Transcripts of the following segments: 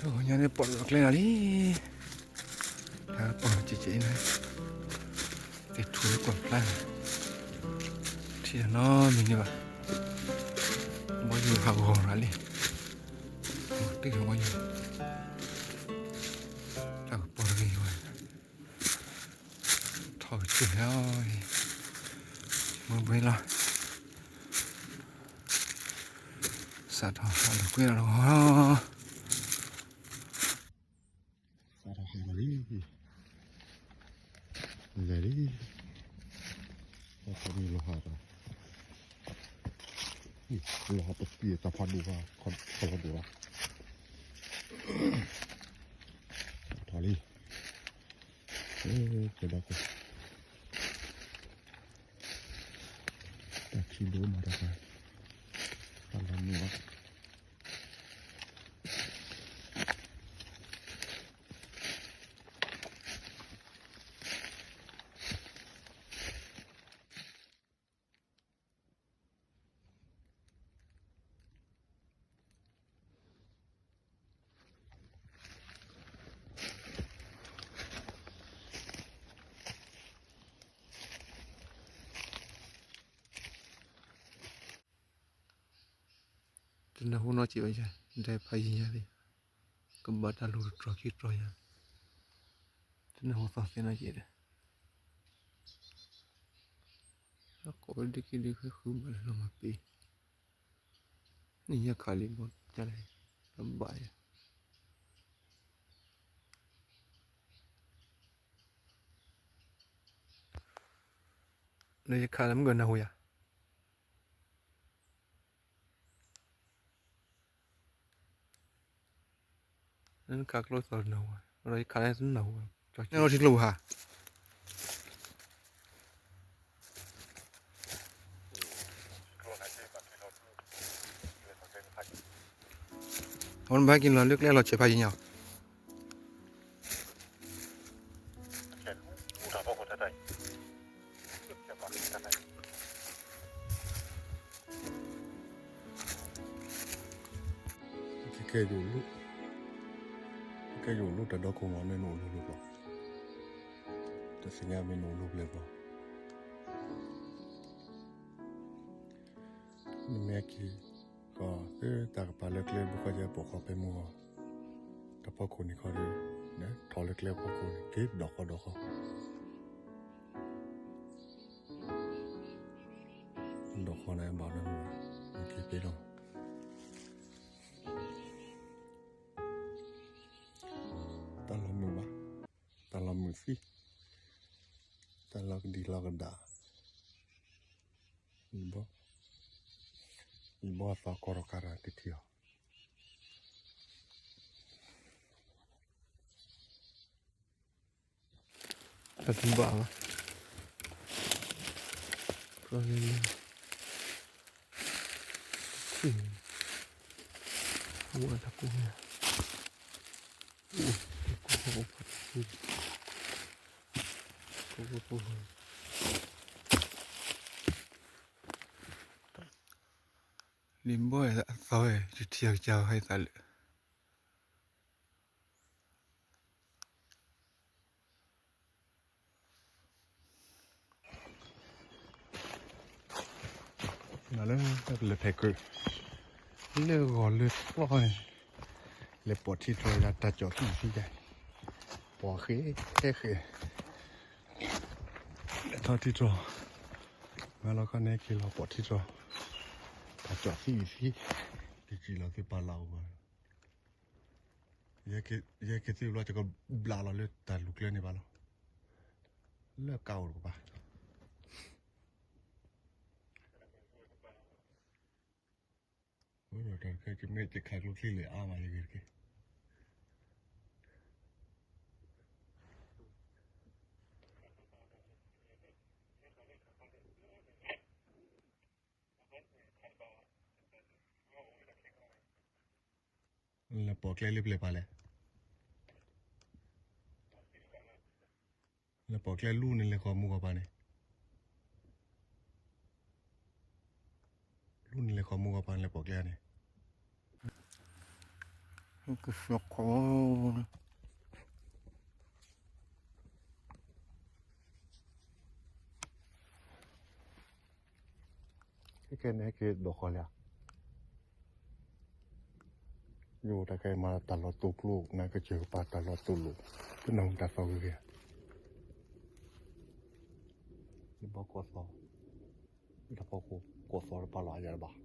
ညါန့ၣ်ပီၣ်လီၤကျဲနၤလံ, တၢ်ပီၣ်လီၤကဲးကဲးအံၤနၤ, ကဲထူလၢကွၢ်ဖျါ, ထံၣ်နီတမံၤန့ၣ်ဘၣ်, ဘီယူၤဟးဂီၤနၤလံ, တ့ၢ်ဘီယူၤ, တၢ်ကပီၣ်တဂ့ၤဝဲ, ထီၣ်ကစၢ်လီၤ, မ့ၢ်ဘှံးလီၤ, စးထီၣ်ဟးလိာ်ကွဲလီၤလီၤ. စးထီၣ်ဟးလီၤလံ, လဲၤလံ, တၢ်ခီမ့ၢ်လီၤဟးဒီး, လီၤဟးပသံၣ်တၢ်ဖးဒိၣ်ဘၣ်, ခီလီၤဒိၣ်ဘၣ်, ထီၣ်လံ, ပဒီက, တၢ်ခံဒိၣ်မးတခါ, တၢ်လီၤမုာ်ဘၣ်. တနၢ်ဟူနီၢ်က့ဘၣ်ယၤ, ဒဲဖးယံၤညါလံ, ကဘၣ်တၢ်လူၤတတြီၤခံတြီၤညါ, တနၢ်ဟူသီသ့နီၢ်က့ဒီး, ကိးဝဲဒုးက့ဒုးဃဲဃုဘၣ်လၢလီၤမၤ ပ့, နံၣ်ညါခးလံဘီကလဲၣ်, တဘၣ်ယၤ, လၢယခးလၢမုၢ်ကနၢ်ဟူယၤ နခးကျိသီတနၢ်ဟူ, ဒီးယခးန့ၣ်တနၢ်ဟူ, န့ၣ်လီၤထံကျိပူၤဟး, အဝဲနဘၣ်က့ၤလီၤလၢကျဲလီၤဆဲးဖးယံၤညါ, ကဲယိာ်လိၣ်, ကဲယိာ်လိၣ်တၢ်ဒီခိၣ်မး မ့ၢ်နအိၣ်လၢပျဲၢ်ဘီ, တသ့ၣ်ညါမ့ၢ်နအိၣ်လၢပျဲၢ်ဘီ, နမ့ၢ်က့ၤ, ကီး, တၢ်ကပၤလၢကျဲဘုခီယဲပိာ်ခီပဲမူဂီၢ်, တၢ်ဖီခိၣ်န့ၣ်ခီဒီး, ထီၣ်လၢကျဲဖီခိၣ်န့ၣ် က့ၤဒီးဃီဒီးဃီ ဒီးဃီန့ၣ်ဘၣ်လၢမုၢ်, မ့ၢ်က့ၤသ့လီၤ, တၢ်လီၤမုာ်ဘၣ်, တၢ်လီၤမုာ်သံ, တၢ်လီၤကဒံလီၤကဒါ, ဘီ, ယဘီသီကီၢ်ဒီးကါရၤတထံၣ်အီၤ တၢ်တဘၣ်ဘၣ်, ကီၢ်လၢလၢ, ထံၣ်, ဝဲတၢ်ကိၢ်, ကိၢ်, ကိၢ်, လံၤဘီအသီဝဲ ယထံၣ်အကစၢ်ဝဲဟဲသးလၢာ် နလၢတၢ်ကလဲၤဖဲးကၢၢ် လၢဂီၤလၢကျီၢ်န့ၣ် လဲၤပိာ်ထံတြီၤယၤတၢ်ကၠီၣ်သံၣ်သံၣ်ယါ, ပိာ်ဃဲဃဲဃဲ, လဲၤထီၣ်ထံတြီၤ, မ့ၢ်လီၤခီန့ၣ်က့ၤလီၤပိာ်ထံတြီၤ, တၢ်ကၠီၣ်သံၣ်သံၣ်, တကံၣ်လီၤသုပာ်လၢ်အိၣ်ဘၣ် ယဲက့ၤသုဘျီ ယကဘျးလီၤလၢတၢ်လူၤကျဲန့ၣ်ဘၣ်လီၤ. လၢကါအိၣ်တကပၤ, တၢ်တခါ ယမ့ၢ်ယခးကျိချံလၢအါမး ယဂ့ၤတက့ၢ်. လဲၤပိာ်ကျဲလၢပျဲၢ်ပၤလဲၣ်. လဲၤပိာ်ကျဲလူန့ၣ် လဲၤဃီၤမူဂီၤပၤန့ၣ်, လူန့ၣ် လဲၤဃီၤမူဂီၤပၤန့ၣ် လဲၤပိာ်ကျဲန့ၣ်. ကစီၤခီ ခဲကဲန့ၣ်ဟဲက့ၤဒိးဃီၤလံဧါ, ယိၣ်တၢ်ခဲအံၤမၤတၢ်လီၤတိာ်ကျိ နကစၢၢ်ကပၤတၢ်လီၤတိာ်လိာ်, ပနၢ်ဟူတၢ်သီဂ့ၤဂ့ၤဧါ, ယဘီကီၢ်သီ, ယတၢ်ဖီခိၣ်ကီၢ်သီတပာ်လီၤအယၤတဘၣ်. အ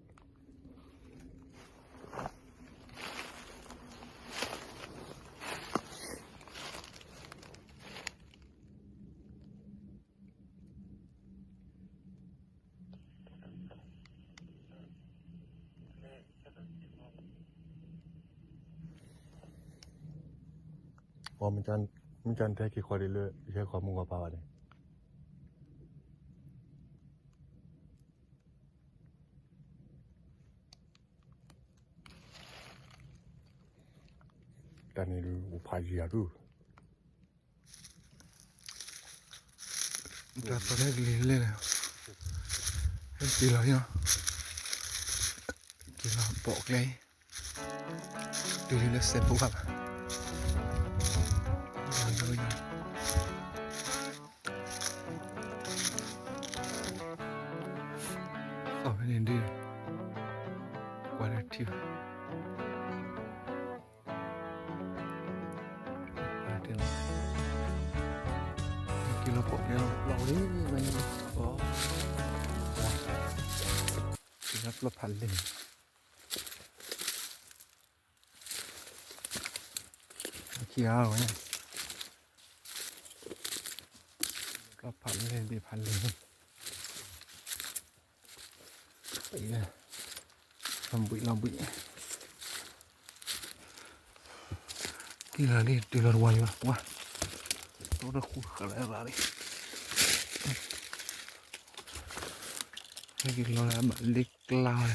ီ မ့ၢ်ကနတဲက့ၤဃီဒ်လၢ ယဟဲဃီမုၢ်ဂီၤပာ်ဘၣ်န့ၣ် တၢ်န့ၣ်ဒုး အိၣ်ဖးယံၤယၤဒုး တၢ်သီၣ်လၢကလံၤလဲၣ်န့ၣ်, ဟဲက့ၤလီၤလံနီၤ, က့ၤလီၤပိာ်ကျဲအံၤ, တုၤလၢစဲးဖိဘၣ်ဘၣ်, သီၣ်ဖဲန့ၣ်ဒုး ကွၢ်လၢထံဘၣ်. က့ၤလီၤပိာ်ကျဲလီၤ, လီၤလံ, က့ၤလီၤပျီဖးလဲၢ်, ခံဂၤဝဲ, ပျီဖးလဲၢ်ဒံးဖးလဲၢ် လီၤဘှံးလီၤဘှံး, က့ၤလီၤလံ တုၤလီၤတဝီလံဘၣ်, ပှၤ, တိၢ်တဃူဃာ်လၢအရၤလံ, ဟဲက့ၤလီၤလၢအဘၣ်လ့ကျါလီၤ,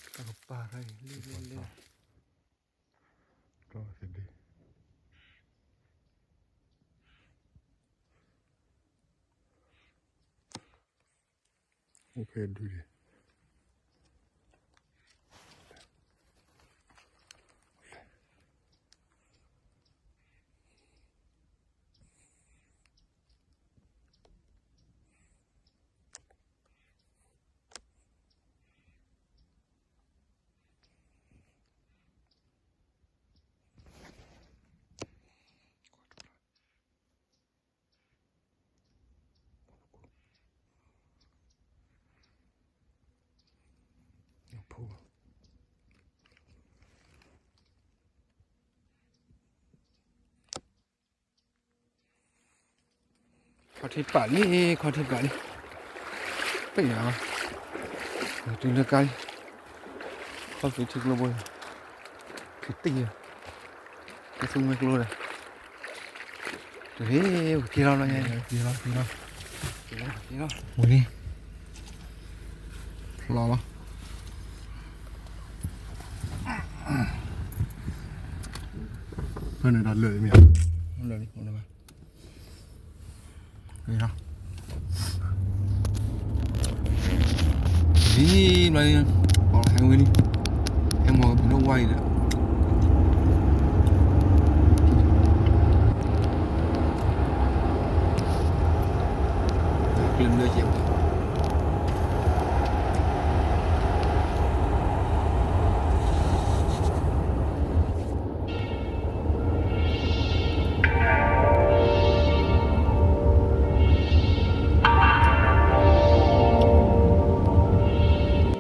တၢ်ကပၤရၤအံၤလံလံလံ, အိၣ်ဖဲဒုးလံ.ခီၣ်ထံးပာ်လံ, ခီၣ်ထံးပာ်လံ, ပ့ၢ်ယၤ, တုၤလၢကါလံ, ခီၣ်သုးထံကျိဘိ, ကတံၢ်ယၤ, ကသူမွဲကျိဒီး, တဟ့ၣ်, က့ၤလီၤလီၤ, က့ၤလီၤ, က့ၤလီၤ, ဝံၤလံ, ဖျီလီၤ. ဖဲန့ၣ်တၢ်လၢာ်မ့ၢ်, လၢာ်လံ, လၢာ်လံ, ဒ်မးလံ, ပှၤဟဲဝဲလံ, ဟဲမၤကပၤလၢဝါအံၤဒီး, ကျဲဘျၢကဲ